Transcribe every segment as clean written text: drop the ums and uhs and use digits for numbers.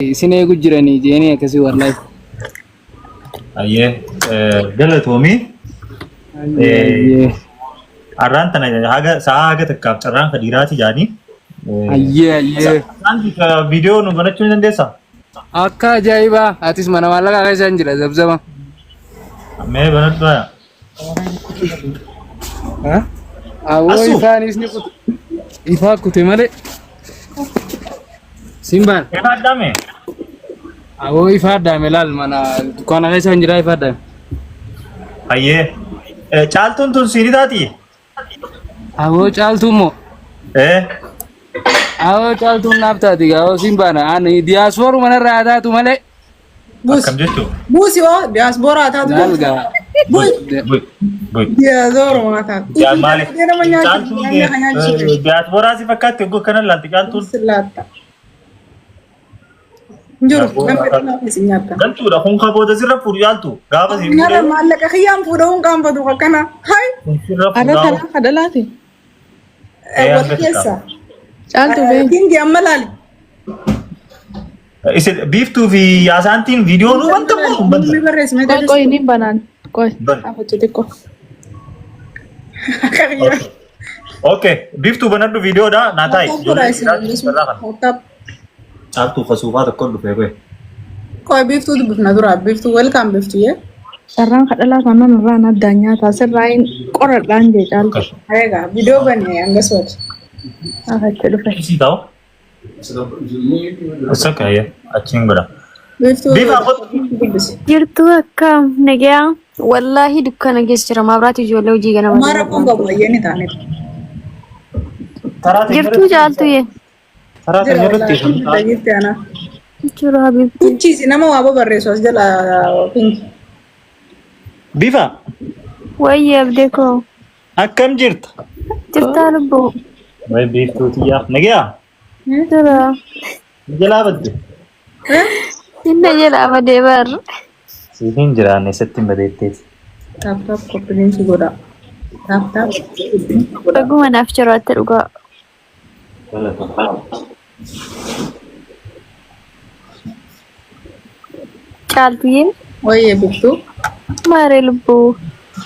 Isin eegu jiranii jeeni akkasii wallahi. Ayyee galatoomii. Ayyee. Arraan tana haga sa'a haga takkaaf carraan kadiiraati jaanii. Ayyee ayyee. Viidiyoo nu banachuu ni dandeessaa? Akka ajaa'ibaa atis mana maallaqaa keessa hin jira zabzama. Mee banadhu haa. Awoo Asu. ifaanis ni kute. Ifaa kute malee. Simbaan. Ifaa addaame. Awoo ifaa addaame laal mana dukkaana keessa hin jira ifaa addaame. Ayyee. Caaltuun tun siini taati? Awoo caaltuu moo? Eh. Awoo caaltuun naaf taati awoo simbaana. Ani diyaasfooruma narraa haa taatu malee. Buusi. Akkam jechuun? Buusi hoo diyaasbooraa haa taatu. Laal gaa. Buusi. Bui. Bui. Diyaasbooruma haa taatu. Yaa maali? Nama nyaachisu. Caaltuun Nyaanni kan nyaachisu. diyaasbooraa si fakkaatti hoggoo kana laalti caaltuun. Sillaatta. Hin jiru. Namni dhuma isin nyaata. Galtuudha kun ka booda sirra fuudhu caaltu gaafa si Nyaata fuudhee maallaqa kiyyaan fuudhuu qaanfatu akkana. Hai. kun sirra Arra fuudhaa. tanaa kadhalaati. Ee, Wal hanga keessa. Caaltu bee. Kingi amma laali. Isin biiftuu fi yaasaantiin viidiyoo nuu banta moo hin Namni banta? barreesse mee Qoy qoy ni banaan. Qoy. Ban. Afachu xiqqoo. Akka kiyyaa. Okay, biiftuu banadhu viidiyoodha naa taa'i. Tap godhaa isin Ijoollee kana. Tap. Caaltuu kasuufaa tokko dhufee qoy. Qoy biiftuu dubbifna dura. Biiftuu welcome biiftuu yee. Carraan kadhalaa taanaan irraan addaan nyaataa sirraa hin qoradhaan jee caaltu. Egaa viidiyoo banne hangas wati. Afachu dhufe. Isii ta'u. It's okay, yeah. Achiin godha. Biiftuu Biifaa kottu. dubbisi. Jirtuu akkam nagayaa wallaahi dukkana keessa jira maabiraati ijoollee hojii ganama Homaa rakkoon qabu ayyaanni taaneef. Taraa Jirtuu caaltuye Taraa Jira irratti. wallaahi dhageetti ana. jiru habibti Kuchiisi nama waa babarreessu as jala pinki. Bifa wayyi abdee koo akkam jirta? jirtaa lubbuu Way biiftuu tiyyaa. Nagayaa? jira Jalaa badde. inna jalaa badee bar Siif hin jiraanne isatti hin badeetteeti. Taap taap koppiliinsi godha. Taap taap godha. dhuguma naaf jiraatte dhugaa Caaltuye Wayyee biiftuu maaree lubbuu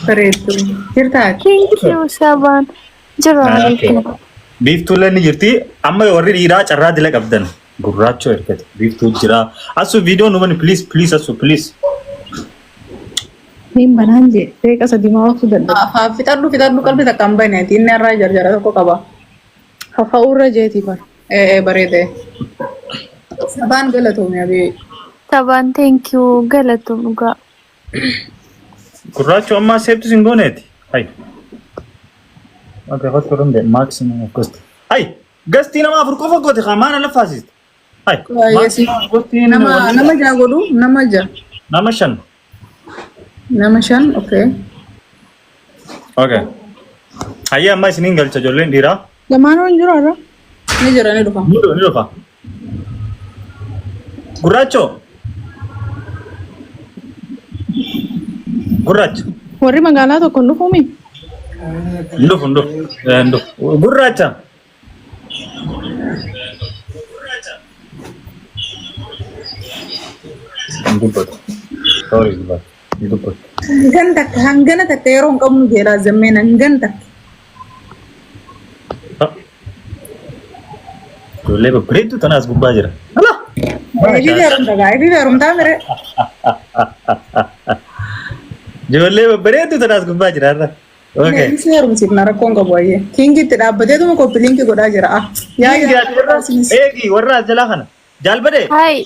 bareedduu. Jirtaa ati? thank you sabaan jira habibti Biiftuullee ni jirti. Amma warri dhiiraa carraa dila qabdan. Gurraachoo ergate. Biiftuu jira. Asu viidiyoo nu bani please please asu please. Niin banaan jee. Deeqa sadii maa obsuu dadhabe. Afaan fixadhu fixadhu qalbii takka hin bane ati inni irraa jarjara tokko qaba. Fafa'uurra jeetii bara. Ee bareede. Sabaan galatoomi abii. Sabaan thank you galatoom dhugaa. Gurraachoo ammaa seebtu sin gooneeti. Hai. Okay, hotu danda'e maximum of gosti. Hai. Gastii nama afur qofa goote kaa maana laffaasiste. Hai. Maximum gostiin Nama nama ja'a godhu nama ja'a. nama shan. Nama shan okay. Okay. Hayyee amma isiniin galcha ijoolleen dhiiraa. Lamaanuu hin jiru har'a. Ni jira ni dhufa. Ni dhufa ni dhufa. Gurraachoo. Gurraacha. Warri magaalaa tokko hin dhufuumi? Hin dhufu hin dhufu. Hin dhufu. Gurraacha. Hin dubbatu. Sorry dubbatu. Hin dubbatu. Hangan takka hangana takka yeroo hin qabnu jeelaa zammeen hangan takka. Ijoollee babbareedduu tanaas gubbaa jira. Ala! Eebii heerumta gaa eebii heerumtaa mire. Ijoollee babbareedduu tanaas gubbaa jira har'a. Okay. Inni heerumsiifna rakkoon qabu ayyee. Kingitti dhaabbateetuma koppi linkii godhaa jira. Ah yaa Kingi yaa ati warra eegi warra as jalaa kana. Jaalbadee Hai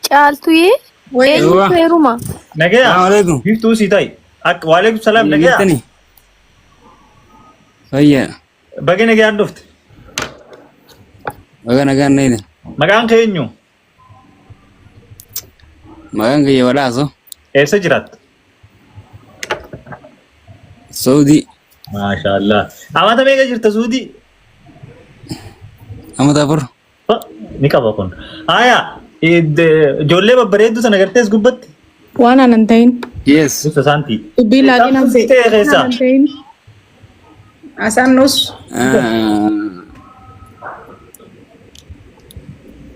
caaltuye Wayii. eenyutu heeruma? nagaya. Salaamu alaikum. Biiftuu sii ta'i. Akka waalaikum salaam nagaya. Jirtani? Fayyaa. Baga nagayaan dhufte. Baga nagaan nayda. Maqaan kee eenyu? Maqaan kiyya badhaaso. Eessa jiraatta? Saudii. Maashaallah. Amata meeqa jirta Suudii? Amata 4. Ni qaba kun. Haaya ijoollee babbareedduu sana gartees gubbatti. Waan aanan ta'in. Yes. Ibsa saanti. Dubbii laaqiin Caaltuu hafe. ta'e keessaa. Waan aanan ta'in. Asaan nus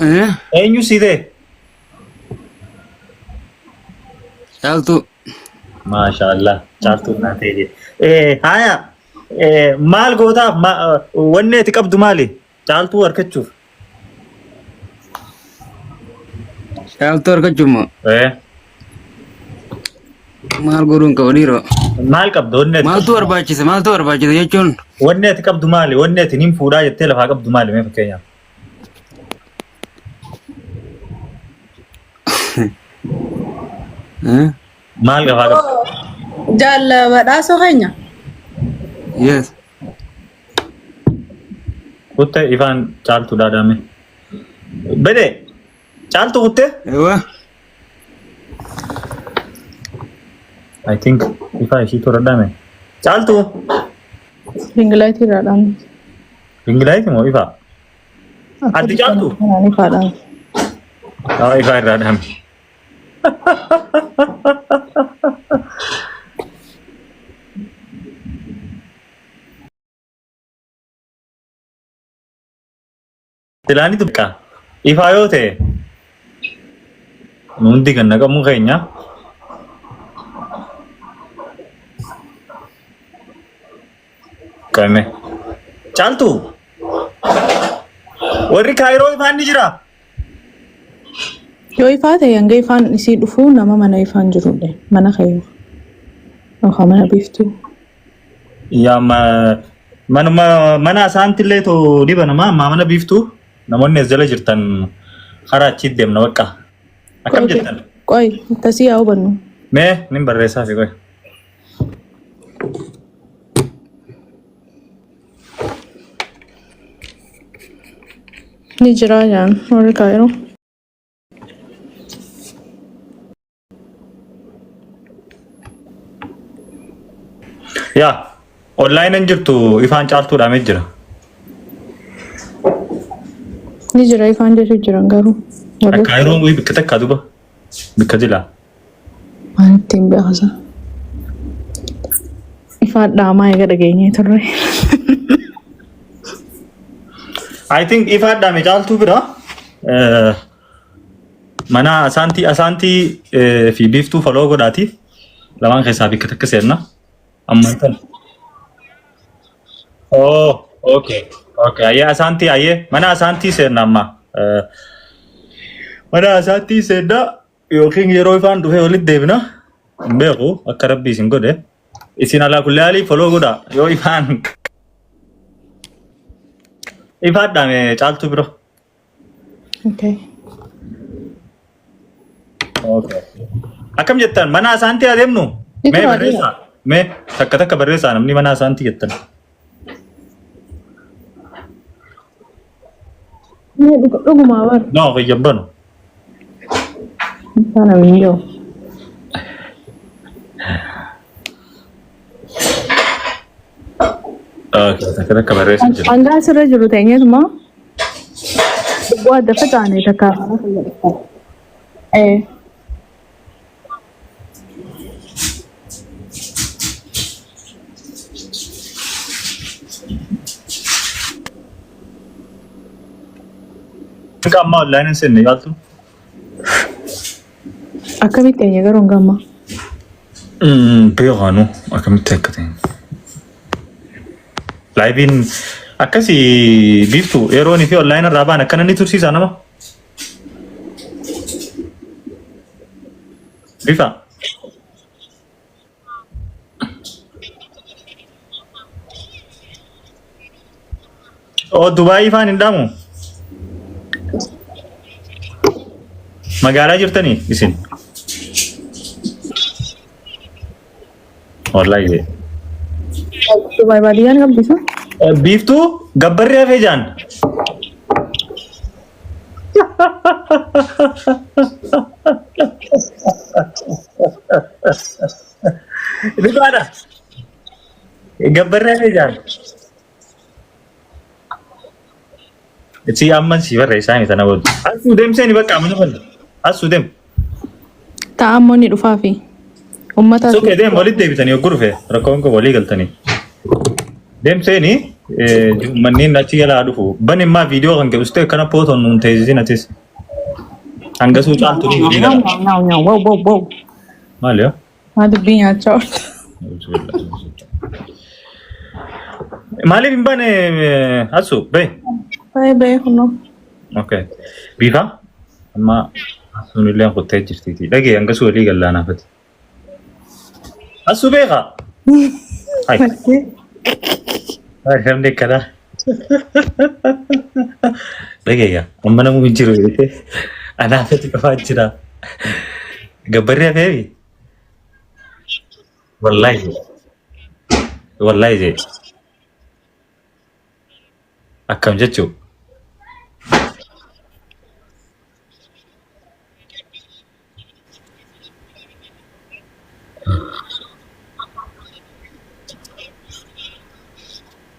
Eh? Eenyu si ta'e? Caaltuu. Maashaallah caaltuu naa ta'e jedhe. Haya maal gootaaf wanni ati qabdu maali? Caaltuu argachuuf. Caaltuu argachuuf moo? Eh, Maal godhuun qaba dhiiroo? Maal qabda wanni ati Maaltu barbaachisa? Maaltu barbaachisa jechuun? Wanni ati qabdu maali? Wanni ati nin fuudhaa jettee lafaa qabdu maali mee fakkeenyaaf? Eh? Maal lafaa qabdu? Jaalla badhaasoo keenya. Yes. Kutte ifaan caaltuu dhaadhame. Bede caaltuu kutte? Ewa. I think ifaa ishii toora dhaame. Caaltuu? Ringilaayitii irraa dhaamne. Ringilaayiti moo ifaa? Addi caaltuu? Kanaan ifaadhaan. Haa ifaa irraa dhaame. Silaanitu bakka ifaa yoo ta'e nu hundi kan naqamuu keenya. Qabame. Caaltuu warri kaayiroo ifaan ni jira. Yoo ifaa ta'e hanga ifaan isii dhufuu nama mana ifaan jirudha. Mana kee yookaan mana biiftuu. Yaa manuma mana isaantillee too ni banama ammaa mana biiftuu namoonni as jala jirtan karaa achitti deemna bakka. Akkam jettan? Qoy tasii haa hubannu. Mee nin barreessaa fi qoy. Ni jira jaan warri kaayiroo. Yaa online hin jirtu ifaan caaltuu dhaamee jira. Ni jira ifaan jechuun jiran garuu. Warri Akka yeroo wayii bikka takka duba bikka jila. waan ittiin beekasa. Ifaan dhaamaa eega dhageenyee turre. I think ifaan dhaame caaltuu bira mana asaantii asaantii fi biiftuu follow godhaati lamaan keessaa bikka takka seenna. Ammaan tana. Oh, okay. Okay. Ayyee asaantii ayyee mana asaantii seenna amma. Mana asaantii seenna yookiin yeroo ifaan dhufee walitti deebina. Hin beeku akka rabbi isin godhe. Isin alaa kulli haalii follow godha yoo ifaan ifaan dhaame caaltuu biro. Okay. Okay. Akkam jettan mana asaantii adeemnu? Ni Mee tura barreessaa. Mee takka takka barreessaa namni mana asaantii jettan. Mee dhugumaa bar. No, kiyyan banu. Kana miyyoo. Okay, takka takka barreessaa jira. Hanga asirra jiru teenyeetuma bu'aa adda facaane takka. Eh. Hanga ammaa online hin seenne yaaltu. Akkamitti teenye garuu hanga ammaa? Beekaanu akkamitti akka ta'e. Liveiin akkasii biiftu yeroon fi online irraa ba'an akkana ni tursiisa nama. Bifa. Oo Dubaayii ifaan hin dhaamu. Magaalaa jirtanii isin? Wallaahi. Dubaay baadiyyaan qabdisa. Biiftuu gabbarri hafee jaan. Dhugaadha. Gabbarri hafee jaan. Si amman si barreessaa miti tana booda. Asuu deem seeni bakka amana falla. Asuu deem. Ta'a ammoo ni dhufaafi. Uummata Sukkee deem walitti deebitanii yogguu dhufe rakkoon kun walii galtanii. Deem seeni manneen achi jalaa dhufu. Ban immaa viidiyoo kan kee ustee akkana pootoon nuun teessisin atis. Hangasuu caaltu ni walii gala. Nyaw nyaw wow wow wow. Maali yaa? Maa dubbii nyaachaa oolta. Maaliif hin baane Asu? Bahe. Baay'ee baay'ee kunoo. Okay. Biifaa? Amma asuun illee kuttee jirtiiti. Dhagee hangasuu walii gallaanaafati. Asuu beekaa? Hai. Namni akkanaa. Dhageeyaa amma namni hin jiru jettee anaafati qofaa jira. Gabbarri hafeefi? Wallaahi. Wallaahi jee. Akkam jechuu?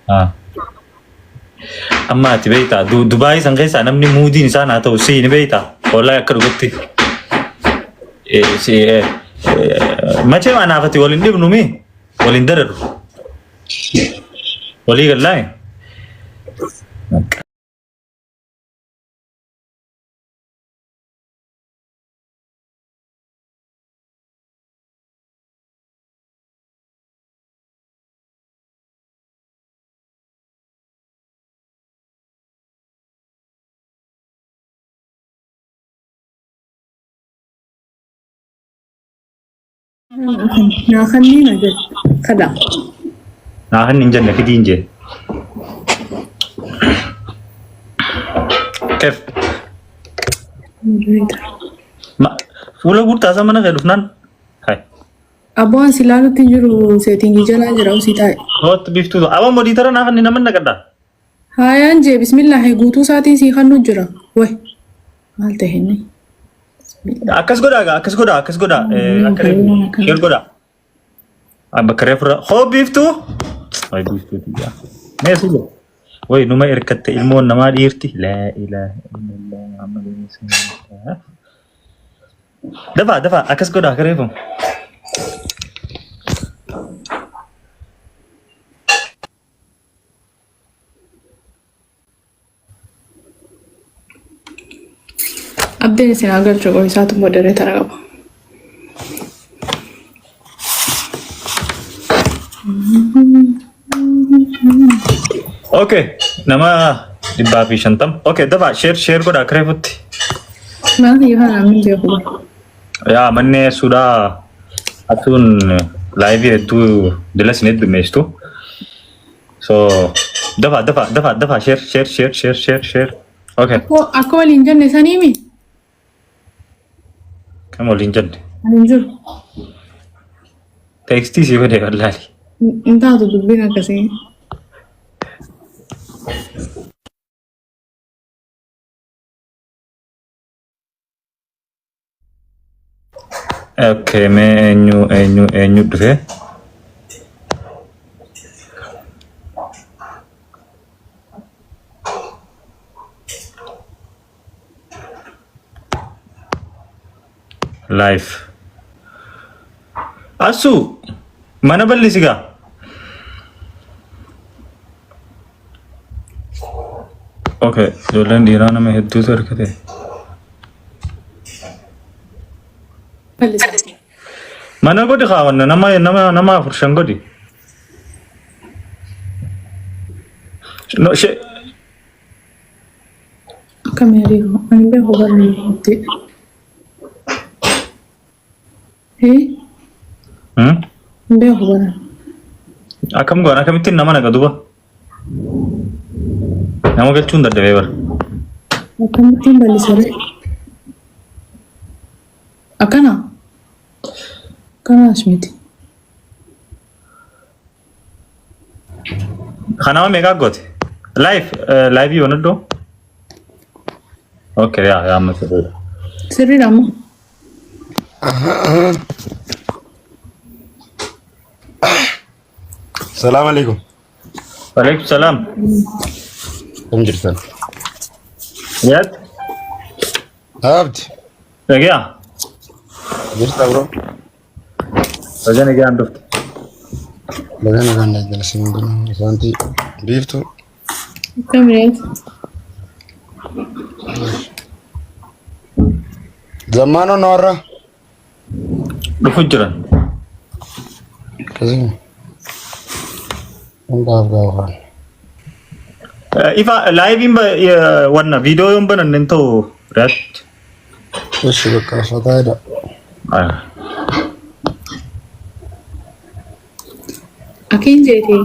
Ah. Amma ati beektaa Dubaayii san keessaa namni muudiin isaan haa ta'u si ni beektaa wallahi akka dhugatti. Machee anaaf ati wal hin dhibnu mi wal hin dararu. Walii gallaa. Naa kanneen ajaja. Kada. Naa kan hin jenne fidii hin jenne. Kef. Ma fuula guurtaa isaa mana kee dhufnaan. Hai. Abboon si ilaalutti hin jiru seetingii jalaa jira usii taa'e. Hot biftuu. Aboo modiitara naa kan nama naqadha. Haayaan jee bismillaahi guutuu isaatiin sii kannu jira. Way maal ta'e inni? Akkas godhaa gaa akkas godhaa akkas godhaa. Akka reefu share godhaa. Bakka reefu irra hoo biiftuu. Wayi biiftuu tiyyaa. Mee si jira. Wayi numa erkatte ilmoon namaa dhiirti. Laa ilaaha illallah Muhammadun Rasulullah. Dafaa dafaa akkas godhaa akka reefu. Abdiin isin haa galchu qofa isaatu modereetara qaba. Okay nama 150. Okay dafaa share share godhaa akka reefutti. Mana kiyya kana namni hin beeku. Yaa manni suudhaa atuun laayivii hedduu dilas hin heddummeessitu. So dafa dafa dafa dafa share share share share share share. Okay. Akka waliin jenne saniimi. Kam waliin jenne? Ani hin jiru. Teekstii sii godhe wallaali. Hin taatu dubbiin akkasii. Okay, mee eenyu eenyu eenyu dhufe? Live. Asu mana bal'isi gaa. Okay, ijoolleen dhiiraa nama hedduutu harkate. Mana godhi kaawanna nama nama nama afur shan godhi. No, she Akkam yaadii ani beeku barri itti. Hee Hmm? hin beeku bara. Akkam goona akkamittiin nama naqa duba? Nama galchuun dadhabee bara. Akkamittiin bal'isare? Akkana? Akkanaas miti. Kanama meeqaa goote? Live live yoon iddoo? Okay yaa yaa amma sirriidha. Sirriidha ammoo. Salaam alaikum. Waalaikum salaam. Kam jirtan? Yaad? Abdi. Dhagaa? Jirta bro. Baga nagaan dhufte. Baga nagaan dhufte isin hundinuu isaanti biiftuu. Akkam reet? Zammaanoo noorra. Dhufu jiran. Akkasii. Hundaaf gaafaan. Ifa laayiviin wanna viidiyoo yoon banan hin ta'u react. Eshi bakka fataa jedha. Akiin jeetee.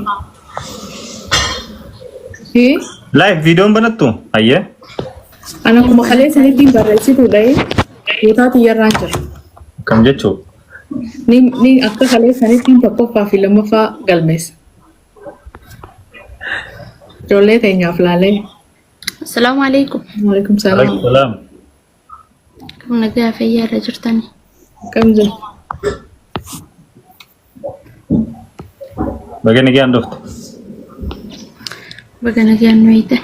Hee? Live viidiyoon banattu hayyee. Ana akkuma kalee sanittiin barreessituudha. Guutaa xiyyarraan jira. Kam jechuu? Ni ni akka kalee sanittiin tokkoffaa fi lammaffaa galmeessa. Ijoollee teenyaaf laalee. Assalaamu alaikum. Waalaikum salaam. Alaikum salaam. Akkam nagaa fayyaa irra jirtani? Akkam jiru? Baga nagaan dhufte. Baga nagaan nu eegdan.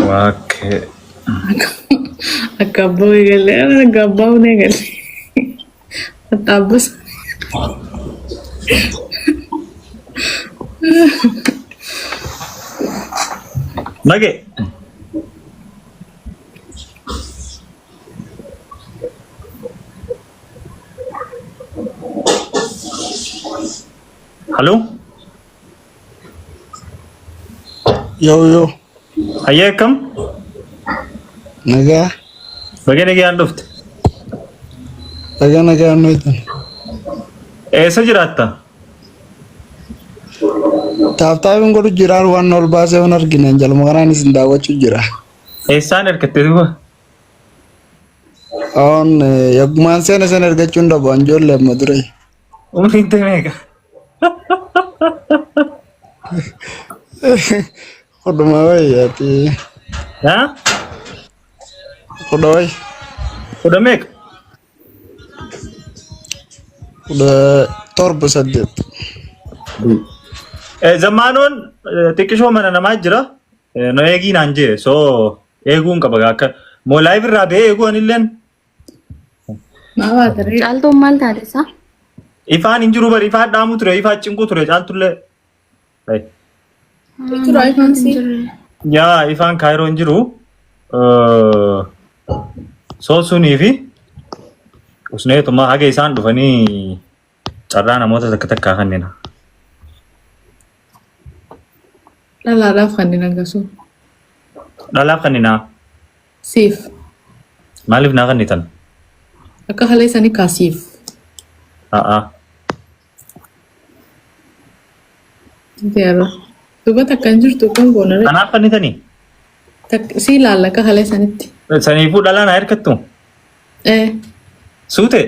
Waaqee. Akka abbaa eegalee akka abbaa hun eegalee. Axxaabbas. Mage. Hallo? Yoo yoo. Hayyee akkam? Nagaa. Baga nagaan dhufte. Baga nagaan nuti. Eessa jiraatta? Taaptaapiin godhu jiraan waan ol baasee waan argine jaluma kanaan isin daawwachuu jira. Eessaan ergatte duuba? On yaggumaan seena sana ergachuun dhabu anjoollee amma dure. Umriin tee meeqa? Kudhuma wayi ati. Haa? Kudha wayi. Kudha meeqa? 17 8. Zammaanoon xiqqishoo mana namaa jira. No eegii naan jee so eeguun qaba akka moo live irraa ba'ee eeguu anilleen Maa baata ree? Caaltuun maal taate isaa? Ifaan hin jiru bari ifaan dhaamu ture ifaan cinquu ture caaltullee. Tura ifaan si. Yaa ifaan kaayiroo hin jiru. So sunii fi usneetuma haga isaan dhufanii carraa namoota takka takkaa kannina. Dhalaadhaaf kanneen agarsiisu. Dhalaaf kanninaa. Siif. Maaliif naa kannitan? Akka kalee sanii kaasiif. A'aa. Yeroo. Duuba takka hin jirtu kan goona ree. Kanaaf kannitanii? Si ilaalla akka kalee sanitti. Saniifuu dhalaa naa hirkattu? Ee. Suute?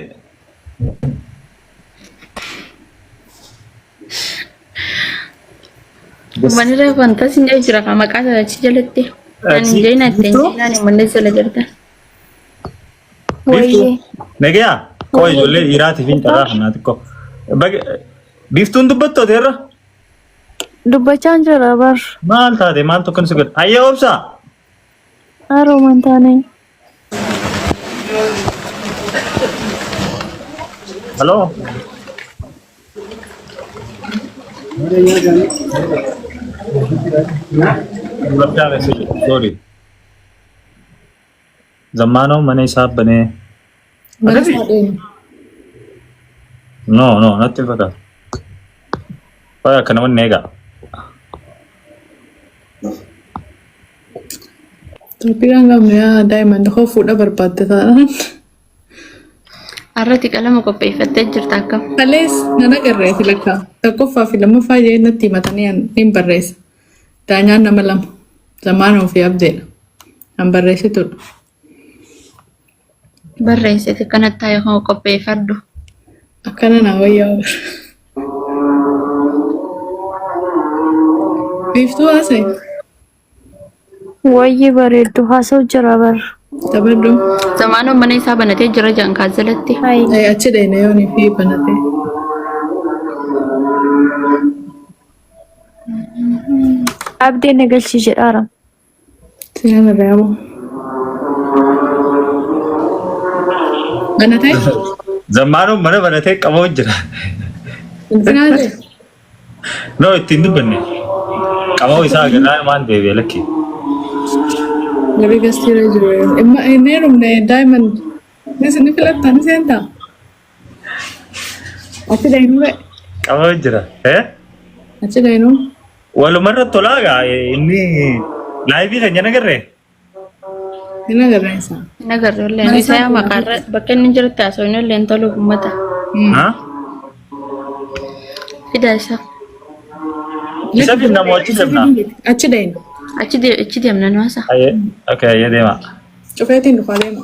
Uummanni reefu wanta sin jedhu jira kan maqaa sana achi jalatti. Kan hin jeenaa itti hin jeenaan uummanni jala jirta. Biiftuu? Nagayaa? Qoo ijoollee dhiiraatiif hin carraa kanaa xiqqoo. Biiftuun dubbattu ati irra? Dubbachaan jira bar. Maal taate maal tokko si godhe? Hayyee obsaa? Harooman taane. Haloo? Sorry. Zammaanoo mana isaa banee. Mana isaa deemu. No, no, natti hin fakkaatu. Faaya akka namoonni eegaa. Itoophiyaan qabnu yaa daa'imman koo fuudha barbaadde taanaan. Har'atti qalama qopheeffattee jirta akkam? Kalees nan agarree fi lakkaa tokkoffaa fi lammaffaa jee natti himatanii hin barreessa. Daanyaan nama lama zamaanoo fi abdeedha. An barreessituudha. Barreessite kanatti taa'e kan qopheeffadhu. Akkana naa wayyaa bara. Biiftuu haasa'e. Wayyi bareeddu haasa'u jira bar. Taphadhu. Zamaanoon mana isaa banatee jira jedhan kaazalatti. Hayi. Achi dheena yoonii fi banatee. Abdeen na galchi jedhaara. Seenaan irraa yaaboo. Banatee? Zammaanoon mana banatee qaboo jira. Finfinaa ta'e? No ittiin dubbanne. Qaboo isaa agarraa maan deebi'e lakki. Warri gastiirra jiru. Hin heerumne Diamond. Ni filattaa ni seentaa? Achi dhayinuu ba'e. Qabamee jira. Eh? Achi dhayinuu. Walumarra tolaa gaa inni live keenya nagarree? Hin agarra isaa. Hin agarre illee isaa maqaarra bakka inni jirutti haasawni illee hin tolu uummata. Ha? Fida isaa. Isa fidna moo achi deemna? Achi dhayinu. Achi deemna nu haasa. Ayyee. Okay, ayyee deema. Cufeetiin dhufaa deema.